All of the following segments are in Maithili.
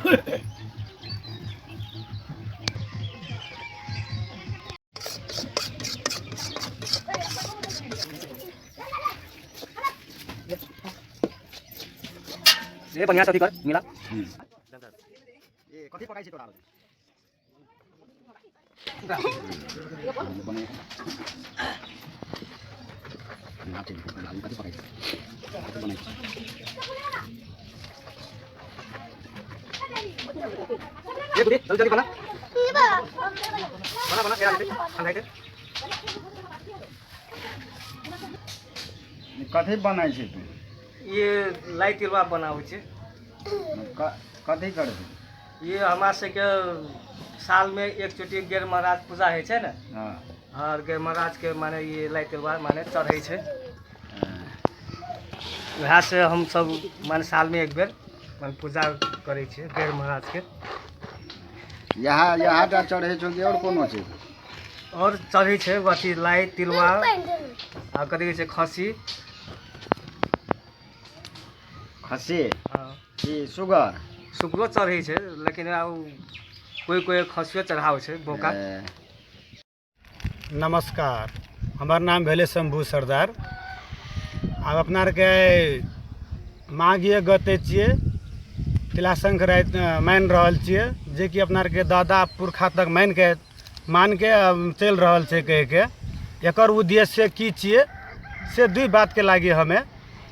ये बढ़िया से अथी कर मिला। कथी पकाइ छै तोरा? कथी पकाइ छै? बनै छै। ये गुडी, जल्दी जल्दी बना बना बना, फेर आते ठंडा। कथी बनै छै तू? ये लाई तिलवा बनाबै छै। कथी करबै? ये हमरा सबके सालमे एक चोटी गेर महाराज पूजा होइ छै ने। और गेर महाराजके माने ये लाई तिलवा माने चढ़ै छै। वएह से हमसब माने सालमे एक बेर माने पूजा करै छियै गेर महाराजके। यहाँ यहाँ टा चढ़ै छौ कि आओर कोनो चीज? आओर चढ़ै छै अथी लाई तिलवा आ कथी कहै छै, खस्सी। खस्सी? हँ। कि सुगर? सुगरो चढ़ै छै, लेकिन आब कोइ कोइ खस्सियो चढ़ाबै छै बोका। नमस्कार, हमर नाम भेलै शम्भू सरदार। आब अपना आरके माघ एक गते छियै, तिला संक्रान्ति मानि रहल छियै, जेकि अपना आरके दादा पुरखा तक मानिके चलि रहल छै कहिके। एकर उद्देश्य की छियै से दुइ बातके लागि हमे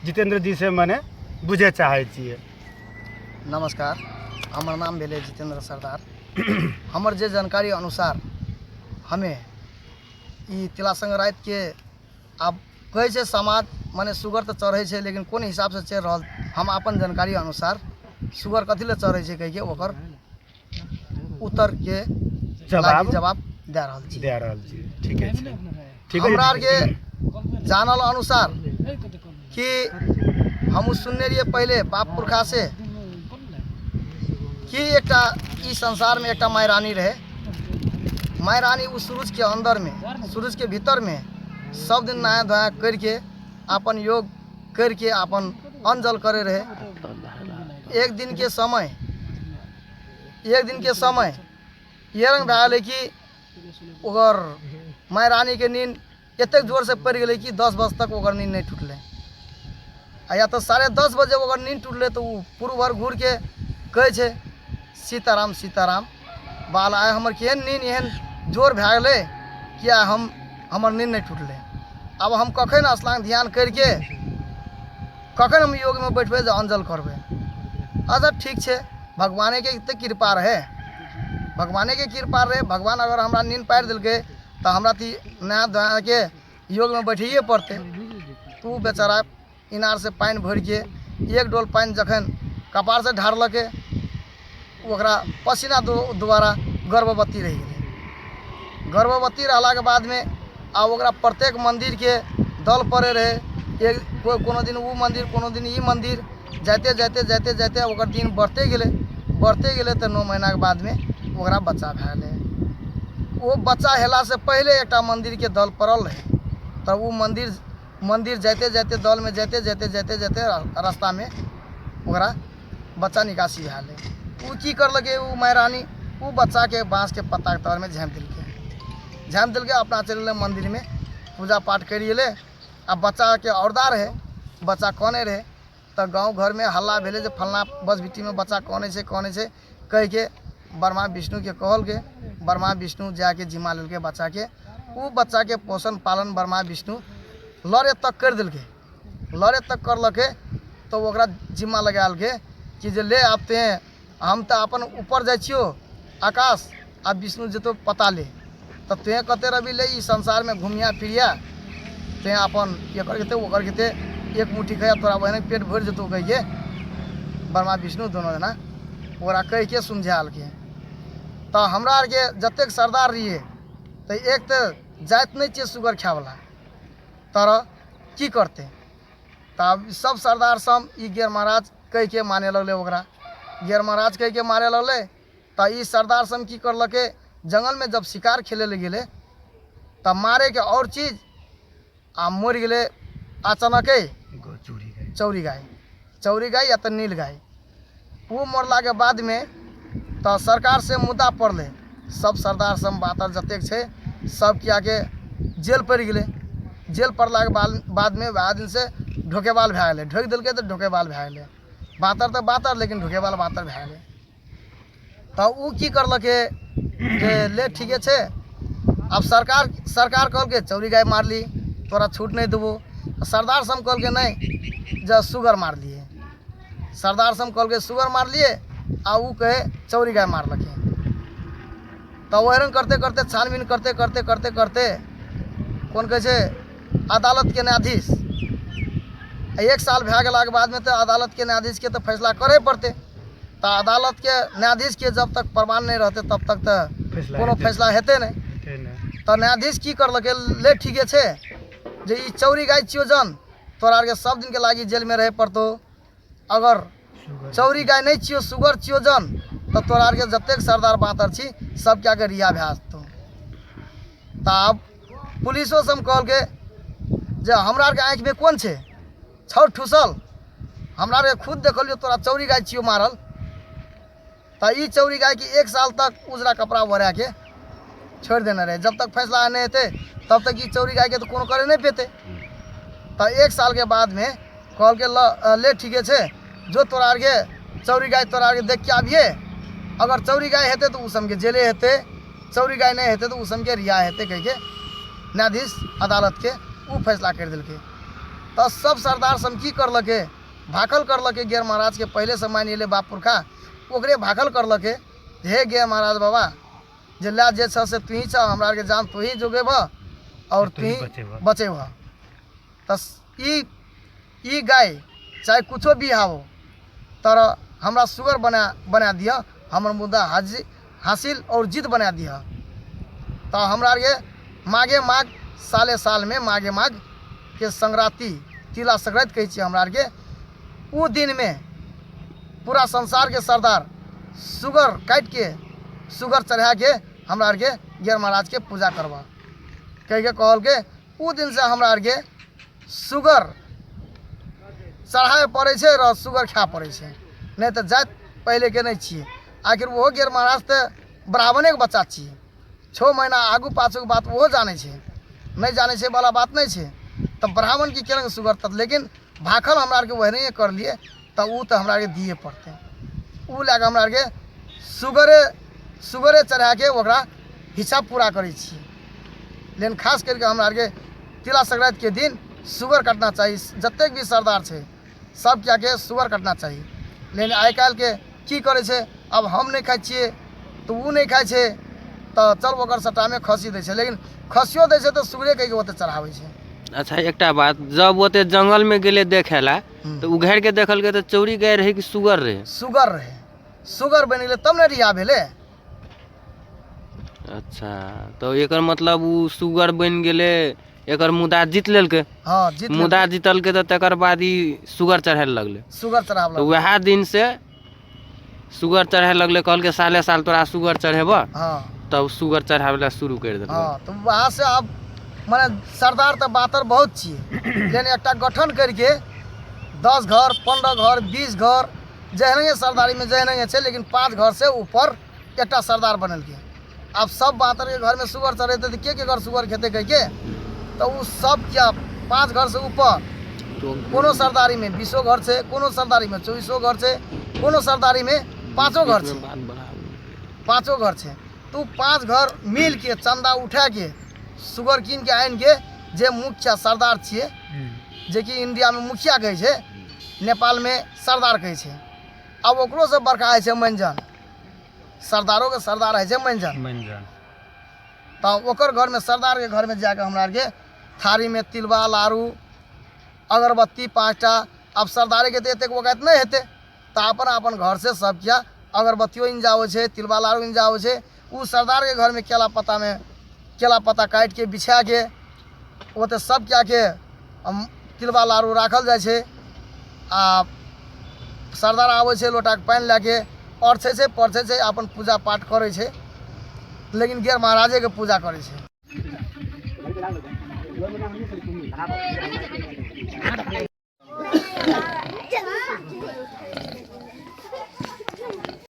जितेन्द्र जी से मने बुझे चाहै छियै। नमस्कार, हमर नाम भेलै जितेन्द्र सरदार। हमर जे जानकारी अनुसार हमे ई तिला संक्रान्तिके आब कहै छै समाज मने सुगर तऽ चढ़ै छै, लेकिन कोन हिसाबसँ चढ़ि रहल, हम अपन जानकारी अनुसार सुगर कथी लए चढ़ै छै कहिके ओकर उत्तरके जवाब। जवाब दए रहल छी। दए रहल छियै, ठीके छै, ठीक। हमरा आरके जानल अनुसार कि हमहूँ सुनने रहियै पहिले बाप पुरखासँ कि एकटा ई संसारमे एकटा माय रानी रहै। माय रानी ओ सूरजके अन्दरमे, सूरजके भीतरमे सब दिन नहा धोआ करिके, अपन योग करिके, अपन अन्न जल करे रहै। एक दिनके समय ये रंग भए गेलै कि ओकर माय रानीके नींद एतेक जोरसँ पड़ि गेलै कि 10 बजे तक ओकर नींद नहि टूटलै। आ या तऽ 10:30 बजे ओकर नींद टूटलै तऽ ओ पूर्व घूरिके कहै छै, "सीताराम, सीताराम! बाल, आइ हमर केहन नींद एहन जोर भए गेलै कि आइ हमर नींद नहि टूटलै। आब हम कखन स्नान ध्यान करिके, कखन हम योगमे बैठबै जे अन्न जल करबै?" अच्छा, ठीक छै, भगवानेके एतेक कृपा रहै, भगवानेके कृपा रहै। भगवान अगर हमरा नींद पारि देलकै तऽ हमरा तऽ नहा धोआके योगमे बैठैए पड़तै। तऽ ओ बेचारा इनारसँ पानि भरिके एक डोल पानि जखन कपारसँ ढारलकै, ओकरा पसीना द्वारा गर्भवती रहि गेलै। गर्भवती रहलाके बादमे आ ओकरा प्रत्येक मन्दिरके दल पड़ै रहै। एक कोनो दिन ओ मन्दिर, कोनो दिन ई मन्दिर, जाइते जाइते जाइते जाइते ओकर दिन बढ़ते गेलै, बढ़ते गेलै। तऽ 9 महीनाके बादमे ओकरा बच्चा भए गेलै। ओ बच्चा हेलासँ पहिले एकटा मन्दिरके दल पड़ल रहै, तऽ ओ मन्दिर मन्दिर जाइते जाइते, दलमे जाइते जाइते जाइते जाइते रास्तामे ओकरा बच्चा निकासी भए गेलै। ओ की करलकै ओ माय रानी? ओ बच्चाके बाँसके पत्ताके तरमे झाँपि देलकै। झाँपि देलकै, अपना चलि गेलै मन्दिरमे, पूजा पाठ करि गेलै। आ बच्चाके औरदा रहै, बच्चा कनै रहै। तऽ गाँव घरमे हल्ला भेलै जे फलना बसबिट्टीमे बच्चा कनै छै, कनै छै कहिके ब्रह्मा विष्णुके कहलकै। ब्रह्मा विष्णु जाके जिम्मा लेलकै बच्चाके। ओ बच्चाके पोषण पालन ब्रह्मा विष्णु लड़े तक करि देलकै। लड़े तक करलकै तऽ ओकरा जिम्मा लगालकै कि जे ले आब तेँ, हम तऽ अपन ऊपर जाइ छियौ आकाश आ विष्णु जेतौ पताले, तऽ तुहेँ कतऽ रहबी, ले ई संसारमे घुमिया फिरिया, तेँ अपन एकर खेतै, ओकर खेतै, एक मुट्ठी खैया, तोरा ओहने पेट भरि जेतौ कहिके ब्रह्मा विष्णु दोनो जना ओकरा कहिके समझालकै। तऽ हमरा आरके जतेक सरदार रहियै तऽ एक तऽ जाति नहि छियै सुगर खायवला, तर की करतै? तऽ आब सब सरदार सब ई गेर महाराज कहिके माने लगलै। ओकरा गेर महाराज कहिके मारे लगलै। तऽ ई सरदार सब की करलकै? जंगलमे जब शिकार खेलै लए गेलै तऽ मारेके आओर चीज आ मरि गेलै अचानके चौरी गाय, चौरी गाय या तऽ नील गाय। ओ मरलाके बादमे तऽ सरकार से मुद्दा पड़लै। सब सरदार सब बातर जतेक छै सबके आके जेल पड़ि गेलै। जेल पड़लाके बादमे वएह दिनसँ ढोकेबाल भए गेलै। ढोकि देलकै तऽ ढोकेबाल भए गेलै, बातर तऽ बातर लेकिन ढोकेबाल बातर भए गेलै। तऽ ओ की करलकै जे ले ठीके छै, आब सरकार सरकार कहलकै चौरी गाय मारली तोरा छूट नहि देबो। सरदार सब कहलकै नहि जे सुगर मारलियै। सरदार सब कहलकै सुगर मारलियै आ ओ कहे चौरी गाय मारलकै। तऽ ओहि रङ्ग करते करते छानबीन करते करते करते करते कोन कहै छै अदालतके न्यायाधीश 1 साल भए गेलाके बादमे तऽ अदालतके न्यायाधीशके तऽ फैसला करहे पड़तै। तऽ अदालतके न्यायाधीशके जब तक प्रमाण नहि रहतै तब तक तऽ कोनो फैसला हेतै नहि। तऽ न्यायाधीश की करलकै, ले ठीके छै जे ई चौरी गाय छियौ जन तोरा आरके सब दिनके लागि जेलमे रहै पड़तौ, अगर चौरी गाय नहि छियौ सुगर छियौ जन तऽ तोरा आरके जतेक सरदार बातर छी सबके आके रिहा भए जेतौ। तऽ आब पुलिसो सब कहलकै जे हमरा आरके आँखिमे कोन छै छौ ठुसल, हमरा आरके खुद देखलियौ तोरा चौरी गाय छियौ मारल। तऽ ई चौरी गायके 1 साल तक उजरा कपड़ा ओढ़ाके छोड़ि देने रहै, जब तक फैसला नहि हेतै तब तक ई चौरी गायके तऽ कोनो करे नहि पेतै। तऽ 1 सालके बादमे कहलकै ले ठीके छै जो तोरा आरके चौरी गाय तोरा आरके देखके आबिहे, अगर चौरी गाय हेतै तऽ ओ सबके जेले हेतै, चौरी गाय नहि हेतै तऽ ओ सबके रिहा हेतै कहिके न्यायाधीश अदालतके ओ फैसला करि देलकै। तऽ सब सरदार सब की करलकै, भाकल करलकै गेर महाराजके, पहिलेसँ मानि एलै बाप पुरखा ओकरे भाकल करलकै हे गे महाराज बाबा जे लए जे छह से तुही छह, हमरा आरके जान तुही जोगेबह और तुही बचेबह। तऽ ई गाय चाहे कुछो भी हो तर हमरा सुगर बना बना दिअ, हमर मुद्दा हासिल और जीत बना दिअ। तऽ हमरा आरके माघे माघ साले सालमे माघे माघ के संक्रांति तिला संक्रांति कहै छियै हमरा आरके, उ दिनमे पूरा संसारके सरदार सुगर काटिके सुगर चढ़ाके हमरा आरके गेर महाराजके पूजा करबह कहिके कहलकै। उ दिनसँ हमरा आरके सुगर चढ़ाबै पड़ै छै र सुगर खाय पड़ै छै, नहि तऽ जाति पहिलेके नहि छियै। आखिर ओहो गेर महाराज तऽ ब्राह्मणेके बच्चा छियै, 6 महीना आगू पाछूके बात ओहो जानै छै, नहि जानै छै वाला बात नहि छै। तऽ ब्राह्मण की केलक सुगर तऽ, लेकिन भाखल हमरा आरके ओहने करलियै तऽ ओ तऽ हमरा आरके दिए पड़तै। ओ लए कऽ हमरा आरके सुगरे सुगरे चढ़ाके ओकरा हिसाब पूरा करै छियै। लेकिन खास करिके हमरा आरके तिला संक्रांतिके दिन सुगर काटना चाही, जतेक भी सरदार छै सबके आके सुगर काटना चाही। लेकिन आइ काल्हिके की करै छै, आब हम नहि खाइ छियै तऽ ओ नहि खाइ छै तऽ चल ओकर सट्टामे खस्सी दै छै, लेकिन खस्सियो दै छै तऽ सुगरे कहिके ओतऽ चढ़ाबै छै। अच्छा एकटा बात, जब ओते जंगलमे गेलै देखै लए तऽ उघारि के देखलकै तऽ चौरी गाय रहै कि सुगर रहै? सुगर रहै, सुगर बनि गेलै तब ने रिहा भेलै। अच्छा तऽ एकर मतलब ओ सुगर बनि गेलै, एकर मुदा जीत लेलकै। हँ जीत मुदा जीतलकै तऽ तकर बाद ई सुगर चढ़ाय लगलै। सुगर चढ़ाबऽ तऽ वएह दिन से सुगर चढ़ाय लगलै, कहलकै साले साल तोरा सुगर चढ़ेबऽ। हँ तब सुगर चढ़ाबै लए शुरू करि देलकै। हँ तऽ वहाँ से आब मने सरदार तऽ बातर बहुत छियै, लेकिन एकटा गठन करिके 10 घर 15 घर 20 घर जेहने सरदारीमे जेहने छै, लेकिन 5 घर से ऊपर एकटा सरदार बनेलकै। आब सब बातरके घरमे सुगर चढ़ेतै तऽ के घर सुगर खेतै कहिके, तऽ ओ सब क्या 5 घर से ऊपर कोनो सरदारीमे 20 घर छै, कोनो सरदारीमे 24 घर छै, कोनो सरदारीमे 5 घर छै, 5 घर छै। तऽ ओ 5 घर मिलके चन्दा उठाके सुगर कीनके आनिके जे मुखिया सरदार छियै, जेकि इंडियामे मुखिया कहै छै, नेपालमे सरदार कहै छै। आब ओकरोसँ बड़का होइ छै मंजन, सरदारोके सरदार होइ छै मंजन। मंजन तऽ ओकर घरमे सरदारके घरमे जाके हमरा आरके थारीमे तिलबा लाड़ू अगरबत्ती 5टा। आब सरदारेके तऽ एतेक औकात नहि हेतै, तऽ अपन अपन घरसँ सब किया अगरबत्तियो इंजाबै छै, तिलबा लाड़ू इंजाबै छै। ओ सरदारके घरमे केला पत्तामे केला पत्ता काटिके बिछाके ओतऽ सब कियाके तिलबा लाड़ू राखल जाइ छै। आ सरदार आबै छै लोटाके पानि लए के अरछै छै परछै छै, अपन पूजा पाठ करै छै, लेकिन गेर महाराजेके पूजा करै छै।